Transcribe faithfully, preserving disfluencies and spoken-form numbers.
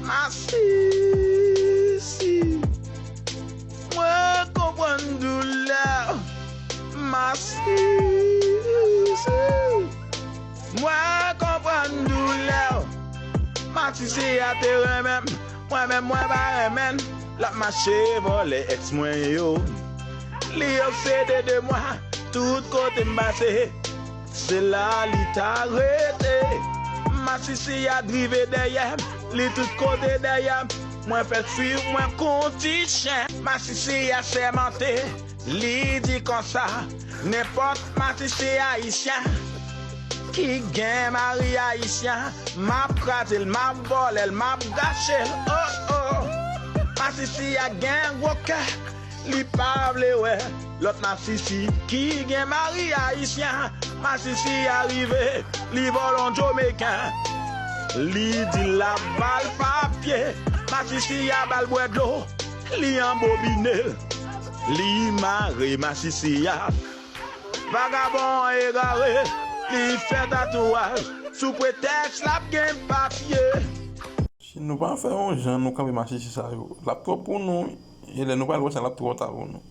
Masisi, mwen konprann doulè w. Masisi, mwen konprann doulè w. Masisi a te renmen m, mwen menm mwen pa renmen l. L ap mache vòlè èks mwen yo. Li obsede de mwen, tout kote m pase. Se la li ta rete. Masisi a drive dèyè m, li tout kote dèyè m. Mwen fè l swiv mwen kon ti chen. Masisi a sèmante, li di konsa, nenpòt masisi ayisyen ki gen mari ayisyen, m ap kraze l, m ap vòlè l, m ap gache l. Oh, oh. Masisi a gen gwo kè, li pa vle wè lòt masisi ki gen mari ayisyen. Masisi a rive, li vòlè yon Jamaican. Li di l ap ba l papye. Masisi a ba l bwè dlo, li anbobine l. Li mare masisi a. Vagabon an egare, li fè tatouaj sou pretèks l ap gen papye. Si nou pa fè yon jan nou kanpe masisi sa yo, l ap twòp pou nou. E lè nou pral wè sa, l ap twò ta pou nou.